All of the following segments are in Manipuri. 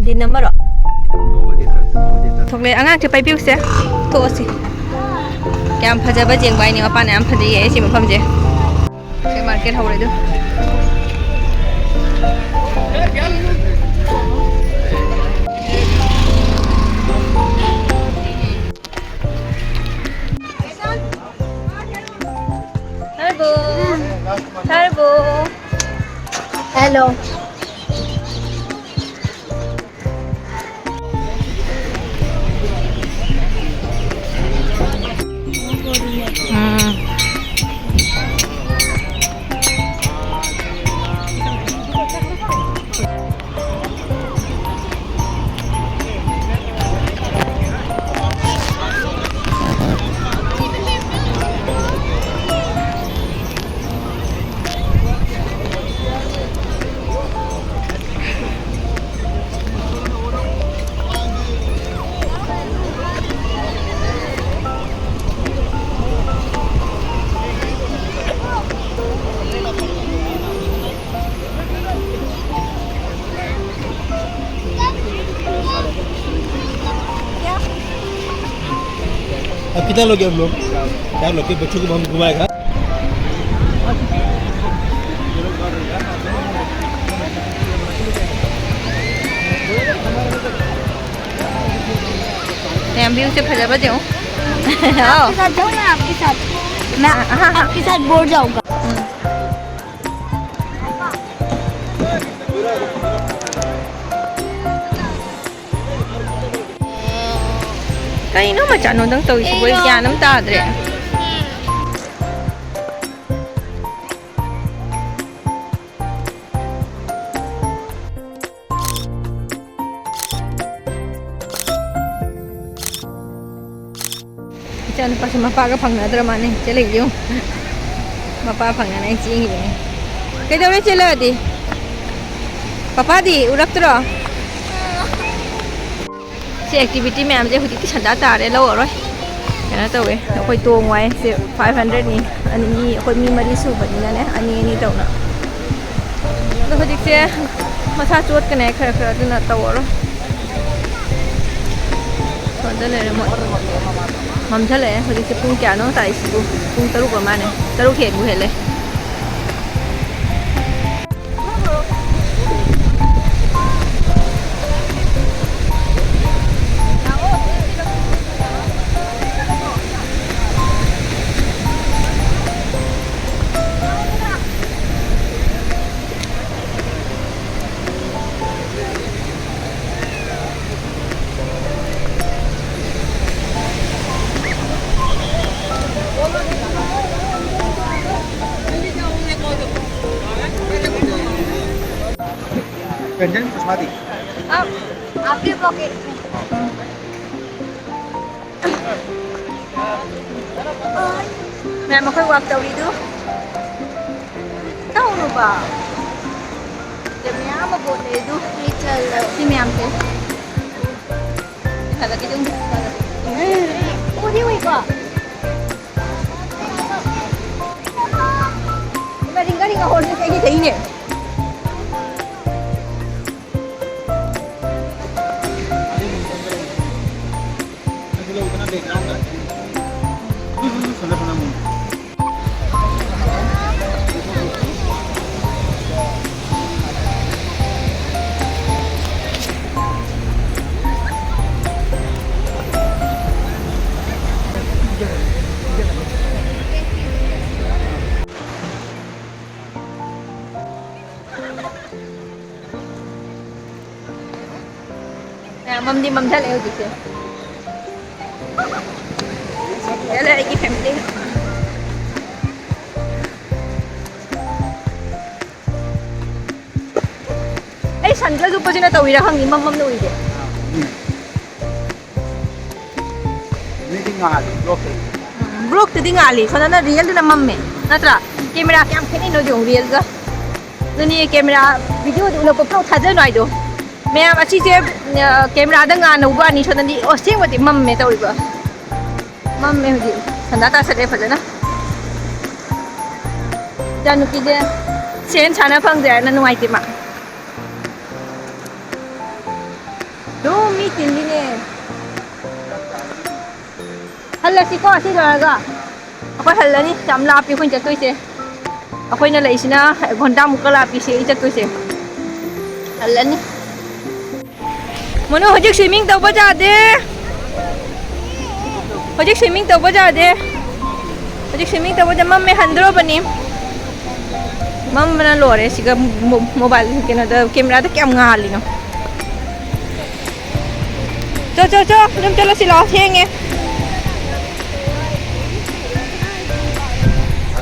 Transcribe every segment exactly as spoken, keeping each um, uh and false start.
ꯗꯤꯟ ꯑꯃꯔꯣ? ꯊꯣꯛꯂꯛꯑꯦ꯫ ꯑꯉꯥꯡꯁꯦ ꯄꯥꯏꯕꯤꯌꯨꯁꯦ꯫ ꯊꯣꯛꯑꯁꯤ꯫ ꯀꯌꯥꯝ ꯐꯖꯕ ꯌꯦꯡꯕ ꯍꯥꯏꯅꯤ꯫ ꯃꯄꯥꯟꯅ ꯌꯥꯝ ꯐꯖꯩꯌꯦ ꯁꯤ ꯃꯐꯝꯁꯦ꯫ ꯁꯤ ꯃꯥꯔꯀꯦꯠ ꯍꯧꯔꯦ ꯑꯗꯨ꯫ ꯍꯜꯂꯣ꯫ ꯍꯜꯂꯣ꯫ ꯎꯝ꯫ अब कितना लोग हैं हम लोग? चार लोग के बच्चों को हम घुमाएगा। ꯃꯌꯥꯝ ꯚ꯭ꯌꯨꯁꯦ ꯐꯖꯕꯁꯦ ꯌꯦꯡꯉꯣ꯫ ꯑꯥꯎ꯫ आपके साथ जाऊँ, मैं आपके साथ, मैं हाँ, हाँ। आपके साथ बोर जाऊंगा। ꯀꯩꯅꯣ ꯃꯆꯥꯅꯣꯗꯪ ꯇꯧꯔꯤꯁꯤꯕꯣ? ꯑꯩ ꯒ꯭ꯌꯥꯟ ꯑꯃ ꯇꯥꯗ꯭ꯔꯦ꯫ ꯏꯆꯥꯅꯨꯄꯥꯁꯦ ꯃꯄꯥꯒ ꯐꯪꯅꯗ꯭ꯔ ꯃꯥꯅꯦ꯫ ꯆꯦꯜꯂꯛꯏ ꯌꯦꯡꯉꯨ꯫ ꯃꯄꯥ ꯐꯪꯅꯅ ꯑꯩ ꯆꯦꯟꯈꯤꯕꯅꯦ꯫ ꯀꯩꯗꯧꯔꯦ ꯆꯦꯜꯂꯛꯑꯗꯤ? ꯄꯄꯥꯗꯤ ꯎꯔꯛꯇ꯭ꯔꯣ? ꯁꯤ ꯑꯦꯛꯇꯤꯚꯤꯇꯤ ꯃꯌꯥꯝꯁꯦ ꯍꯧꯖꯤꯛꯇꯤ ꯁꯟꯗꯥ ꯇꯥꯔꯦ, ꯂꯧꯔꯔꯣꯏ꯫ ꯀꯩꯅꯣ ꯇꯧꯋꯦ, ꯑꯩꯈꯣꯏ ꯇꯣꯡ ꯋꯥꯏ꯫ ꯁꯦ ꯐꯥꯏꯚ ꯍꯟꯗ꯭ꯔꯦꯠꯅꯤ꯫ ꯑꯅꯤ, ꯑꯩꯈꯣꯏ ꯃꯤ ꯃꯔꯤ ꯁꯨꯕꯅꯤꯅꯅꯦ, ꯑꯅꯤ ꯑꯅꯤ ꯇꯧꯅ꯫ ꯑꯗꯣ ꯍꯧꯖꯤꯛꯁꯦ ꯃꯁꯥ ꯆꯣꯠꯀꯅꯦ ꯈꯔ ꯈꯔ, ꯑꯗꯨꯅ ꯇꯧꯔꯔꯣꯏ꯫ ꯁꯣꯝꯗ ꯂꯩꯔꯦ ꯃꯣꯏ꯫ ꯃꯝꯁꯤꯜꯂꯛꯑꯦ꯫ ꯍꯧꯖꯤꯛꯁꯦ ꯄꯨꯡ ꯀꯌꯥꯅꯣ ꯇꯥꯛꯏꯁꯤꯕꯨ? ꯄꯨꯡ ꯇꯔꯨꯛ ꯑꯣꯏ ꯃꯥꯅꯦ꯫ ꯇꯔꯨꯛ ꯍꯦꯟꯕꯨ ꯍꯦꯜꯂꯦ꯫ व्यंजन कुछ मत ही। आप, आपके पॉकेट में। ꯃꯌꯥꯝ ꯑꯩꯈꯣꯏ ꯋꯥꯛ ꯇꯧꯔꯤꯗꯨ ꯇꯧꯔꯨꯕ꯫ ꯁꯤꯗ ꯃꯌꯥꯝ ꯑꯃ ꯕꯣꯠ ꯂꯩ ꯑꯗꯨ ꯁꯤ ꯃꯌꯥꯝꯁꯦ꯫ ꯐꯖꯕꯤꯗꯨꯝ ꯐꯖꯕꯤ꯫ ꯎꯗꯤ ꯎꯏꯀꯣ꯫ ꯏꯃꯥ, ꯔꯤꯡꯒꯥ ꯔꯤꯡꯒꯥ ꯍꯣꯜꯂꯤ, ꯆꯍꯤ ꯆꯍꯤꯅꯦ꯫ ꯃꯌꯥꯝ ꯃꯝꯗꯤ ꯃꯝꯊꯔꯛꯑꯦ ꯍꯧꯖꯤꯛꯁꯦ꯫ ꯁꯤꯗ ꯂꯩ ꯑꯩꯒꯤ ꯐꯦꯃꯤꯂꯤ꯫ ꯑꯩ ꯁꯟꯒ꯭ꯂꯥꯁ ꯎꯞꯄꯁꯤꯅ ꯇꯧꯔꯤꯔꯥ ꯈꯪꯗꯦ, ꯃꯝ ꯃꯝꯅ ꯎꯏꯁꯦ꯫ ꯃꯤꯗꯤ ꯉꯥꯜꯂꯤ, ꯕ꯭ꯂꯣꯛꯇꯗꯤ꯫ ꯎꯝ, ꯕ꯭ꯂꯣꯛꯇꯗꯤ ꯉꯥꯜꯂꯤ, ꯁꯣꯝꯗꯅ ꯔꯤꯌꯦꯜꯗꯅ ꯃꯝꯃꯦ, ꯅꯠꯇ꯭ꯔꯥ? ꯀꯦꯃꯦꯔꯥ ꯀꯌꯥꯝ ꯈꯦꯠꯅꯩꯅꯣ ꯌꯦꯡꯉꯨ, ꯔꯤꯌꯦꯜꯒ꯫ ꯑꯗꯨꯅꯤ ꯀꯦꯃꯦꯔꯥ, ꯚꯤꯗꯤꯑꯣꯗ ꯎꯠꯂꯛꯄ ꯄꯨꯂꯞ ꯊꯥꯖꯅꯨ ꯍꯥꯏꯗꯣ꯫ ꯃꯌꯥꯝ ꯑꯁꯤꯁꯦ, ꯑ, ꯀꯦꯃꯦꯔꯥꯗ ꯉꯥꯟꯅ ꯎꯕ ꯋꯥꯅꯤ, ꯁꯣꯝꯗꯗꯤ ꯑꯁꯦꯡꯕꯗꯤ ꯃꯝꯃꯦ ꯇꯧꯔꯤꯕ꯫ ꯃꯝꯃꯦ ꯍꯧꯖꯤꯛ, ꯁꯟꯗꯥ ꯇꯥꯁꯜꯂꯦ ꯐꯖꯅ꯫ ꯏꯆꯥꯅꯨꯄꯤꯁꯦ ꯁꯦꯟ ꯁꯥꯟꯅ ꯐꯪꯗ꯭ꯔꯦ ꯍꯥꯏꯅ ꯅꯨꯡꯉꯥꯏꯇꯦ ꯃꯥ꯫ ꯑꯗꯨꯝ ꯃꯤ ꯆꯤꯜꯂꯤꯅꯦ꯫ ꯍꯜꯂꯁꯤꯀꯣ ꯁꯤ ꯂꯣꯏꯔꯒ꯫ ꯑꯩꯈꯣꯏ ꯍꯜꯂꯅꯤ꯫ ꯌꯥꯝ ꯂꯥꯞꯄꯤ ꯑꯩꯈꯣꯏꯅ ꯆꯠꯇꯣꯏꯁꯦ꯫ ꯑꯩꯈꯣꯏꯅ ꯂꯩꯁꯤꯅ ꯘꯟꯇꯥꯃꯨꯛꯀ ꯂꯥꯞꯄꯤ ꯁꯤ ꯑꯩ ꯆꯠꯇꯣꯏꯁꯦ꯫ ꯍꯜꯂꯅꯤ꯫ ꯃꯅꯨ, ꯍꯧꯖꯤꯛ swimming ꯇꯧꯕ ꯌꯥꯗꯦ꯫ ꯍꯧꯖꯤꯛ swimming ꯇꯧꯕ ꯌꯥꯗꯦ꯫ ꯍꯧꯖꯤꯛ swimming ꯇꯧꯕꯗ ꯃꯝꯃꯦ, ꯍꯟꯗ꯭ꯔꯣꯕꯅꯤ꯫ ꯃꯝꯕꯅ ꯂꯣꯏꯔꯦ꯫ ꯁꯤꯒ ꯃꯣ-, mobile ꯀꯩꯅꯣꯗ, camera ꯗ ꯀꯌꯥꯝ ꯉꯥꯜꯂꯤꯅꯣ꯫ ꯆꯣ, ꯆꯣ, ꯆꯣ, ꯑꯗꯨꯝ ꯆꯠꯂꯁꯤ ꯂꯥꯛꯑꯣ, ꯊꯦꯡꯉꯦ꯫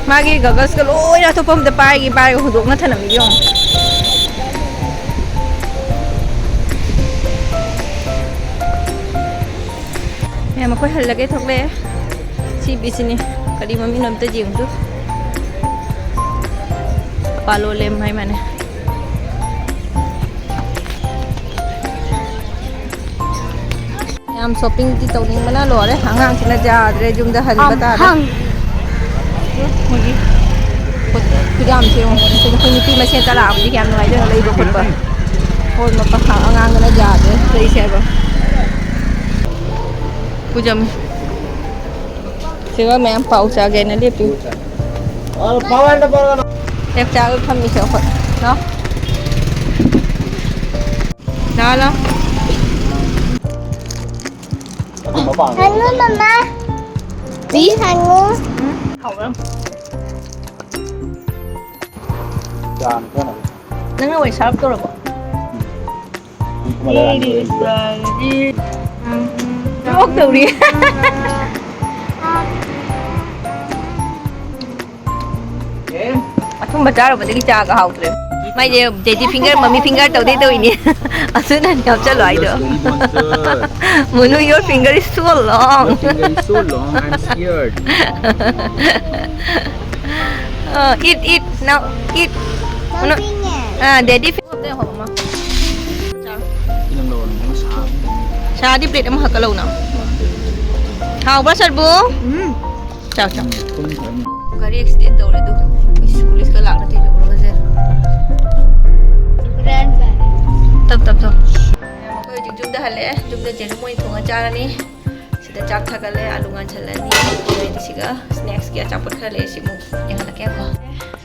ꯃꯥꯒꯤ goggles ꯀ ꯂꯣꯏꯅ ꯑꯇꯣꯞꯄ ꯑꯝꯗ ꯄꯥꯏꯒꯤ, ꯄꯥꯏꯔꯒ ꯍꯨꯟꯗꯣꯛꯅ ꯊꯅꯝꯃꯤ ꯌꯦꯡꯉꯣ꯫ ꯃꯌꯥꯝ, ꯑꯩꯈꯣꯏ ꯍꯜꯂꯒꯦ ꯊꯣꯛꯂꯛꯑꯦ꯫ ꯁꯤ ꯕꯤꯁꯤꯅꯤ꯫ ꯀꯔꯤ ꯃꯃꯤꯡꯅꯣ ꯑꯝꯇ ꯌꯦꯡꯉꯨ꯫ ꯄꯥꯂꯣꯂꯦꯝ ꯍꯥꯏ ꯃꯥꯅꯦ꯫ ꯌꯥꯝ shopping ꯗꯤ ꯇꯧꯅꯤꯡꯕꯅ ꯂꯣꯏꯔꯦ꯫ ꯑꯉꯥꯡꯁꯤꯅ ꯌꯥꯗ꯭ꯔꯦ꯫ ꯌꯨꯝꯗ ꯍꯟꯕ ꯇꯥꯔꯦ꯫ ꯃꯣꯏꯒꯤ ꯄꯣꯠ ꯈꯨꯌꯥꯝꯁꯦ ꯌꯦꯡꯉꯣ꯫ ꯑꯩꯈꯣꯏ ꯅꯨꯄꯤ ꯃꯁꯦꯟ ꯆꯠꯂꯛꯑꯕꯗꯤ ꯀꯌꯥꯝ ꯅꯨꯡꯉꯥꯏꯗꯣꯏꯅꯣ ꯂꯩꯕ ꯈꯣꯠꯄ꯫ ꯍꯣꯏ, ꯃꯄꯥ ꯑꯉꯥꯡꯗꯨꯅ ꯌꯥꯗ꯭ꯔꯦ ꯂꯩꯁꯦ ꯍꯥꯏꯕ꯫ ꯄꯨꯖꯝ꯫ ꯁꯤꯒ ꯃꯌꯥꯝ ꯄꯥꯎ ꯆꯥꯒꯦꯅ ꯂꯦꯞꯄꯤ꯫ ꯆꯥꯛ ꯆꯥꯕ ꯐꯝꯃꯤꯁꯦ ꯑꯩꯈꯣꯏ꯫ ꯂꯥꯎ꯫ ꯂꯥꯎ, ꯂꯥꯎ꯫ ꯍꯪꯉꯨ, ꯃꯃꯥ꯫ ꯄꯤ? ꯍꯪꯉꯨ꯫ ꯎꯝ, ꯍꯥꯎꯔꯝ꯫ ꯅꯪꯅ ꯑꯣꯏ serve ꯇꯧꯔꯕꯣ? Vlog ꯇꯧꯔꯤ꯫ ꯑꯊꯨꯝꯕ ꯆꯥꯔꯨꯕꯗꯒꯤ ꯆꯥꯒ ꯍꯥꯎꯇ꯭ꯔꯦ꯫ ꯃꯥꯏꯁꯦ daddy finger, mommy finger ꯇꯧꯗꯣꯏ ꯇꯧꯏꯅꯦ꯫ ꯑꯗꯨꯅꯅꯦ ꯍꯥꯞꯆꯜꯂꯣ ꯍꯥꯏꯗꯣ꯫ Monu, your finger is so long. Your finger is so long, I'm scared. Uh, eat, eat, now, eat. Monu. Ah, daddy finger. Shaadi plate ꯑꯃꯈꯛꯀ ꯂꯧꯅ꯫ ꯍꯥꯎꯕ꯭ꯔꯥ, ꯁꯔꯕꯨ? ꯎꯝ꯫ ꯆꯥꯎ, ꯆꯥꯎ꯫ ꯒꯥꯔꯤ accident ꯇꯧꯔꯦ ꯑꯗꯨ꯫ ꯏꯁ, ꯄꯨꯂꯤꯁꯀ ꯂꯥꯛꯅ ꯇꯤꯜꯂꯨꯔꯒꯁꯦ꯫ ꯇꯞ, ꯇꯞ, ꯇꯞ꯫ ꯑꯩꯈꯣꯏ ꯍꯧꯖꯤꯛ ꯌꯨꯝ ꯍꯜꯂꯛꯑꯦ꯫ ꯌꯨꯝꯗ ꯖꯦꯔꯨꯝ ꯑꯣꯏꯅ ꯊꯣꯡꯉ ꯆꯥꯔꯅꯤ꯫ ꯁꯤꯗ ꯆꯥꯛ ꯊꯥꯒꯠꯂꯦ, ꯑꯥꯂꯨ ꯉꯥꯟꯁꯜꯂꯅꯤ꯫ ꯑꯗꯨꯒ ꯁꯤꯒ ꯁ꯭ꯅꯦꯛꯁꯀꯤ ꯑꯆꯥꯄꯣꯠ ꯈꯔ ꯂꯩ꯫ ꯁꯤ ꯑꯃꯨꯛ ꯌꯦꯡꯍꯜꯂꯛꯀꯦꯀꯣ꯫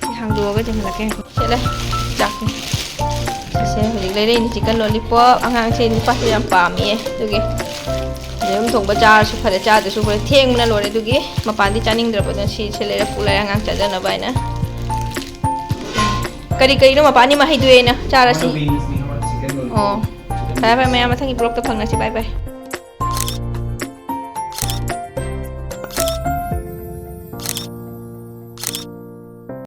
ꯁꯤ ꯍꯥꯡꯗꯣꯛꯑꯒ ꯌꯦꯡꯍꯜꯂꯛꯀꯦꯀꯣ꯫ ꯁꯤ ꯂꯩ, ꯆꯥꯛꯁꯦ꯫ ꯁꯤꯁꯦ ꯍꯧꯖꯤꯛ ꯂꯩꯔꯛꯏꯅꯤ, ꯆꯤꯛꯀꯟ ꯂꯣꯂꯤꯄꯣꯞ꯫ ꯑꯉꯥꯡꯁꯦ ꯅꯨꯄꯥꯁꯦ ꯌꯥꯝ ꯄꯥꯝꯃꯤꯌꯦ, ꯑꯗꯨꯒꯤ ꯌꯦꯔꯨꯝ ꯊꯣꯡꯕ ꯆꯥꯔꯁꯨ ꯐꯔꯦ, ꯆꯥꯗ꯭ꯔꯁꯨ ꯐꯔꯦ, ꯊꯦꯡꯕꯅ ꯂꯣꯏꯔꯦ꯫ ꯑꯗꯨꯒꯤ ꯃꯄꯥꯟꯗꯤ ꯆꯥꯅꯤꯡꯗ꯭ꯔꯕ, ꯑꯗꯨꯅ ꯁꯤꯁꯦ ꯂꯩꯔꯛ ꯄꯨ ꯂꯩꯔꯦ, ꯑꯉꯥꯡ ꯆꯥꯖꯅꯕ ꯍꯥꯏꯅ꯫ ꯀꯔꯤ ꯀꯔꯤꯅꯣ ꯃꯄꯥꯟꯗꯤ ꯃꯍꯩꯗꯨ ꯑꯩꯅ ꯆꯥꯔꯁꯤ꯫ ꯑꯣ, ꯐꯔꯦ ꯐꯔꯦ, ꯃꯌꯥꯝ ꯃꯊꯪꯒꯤ ꯕ꯭ꯂꯣꯛꯇ ꯐꯪꯅꯁꯤ꯫ ꯕꯥꯏ ꯕꯥꯏ꯫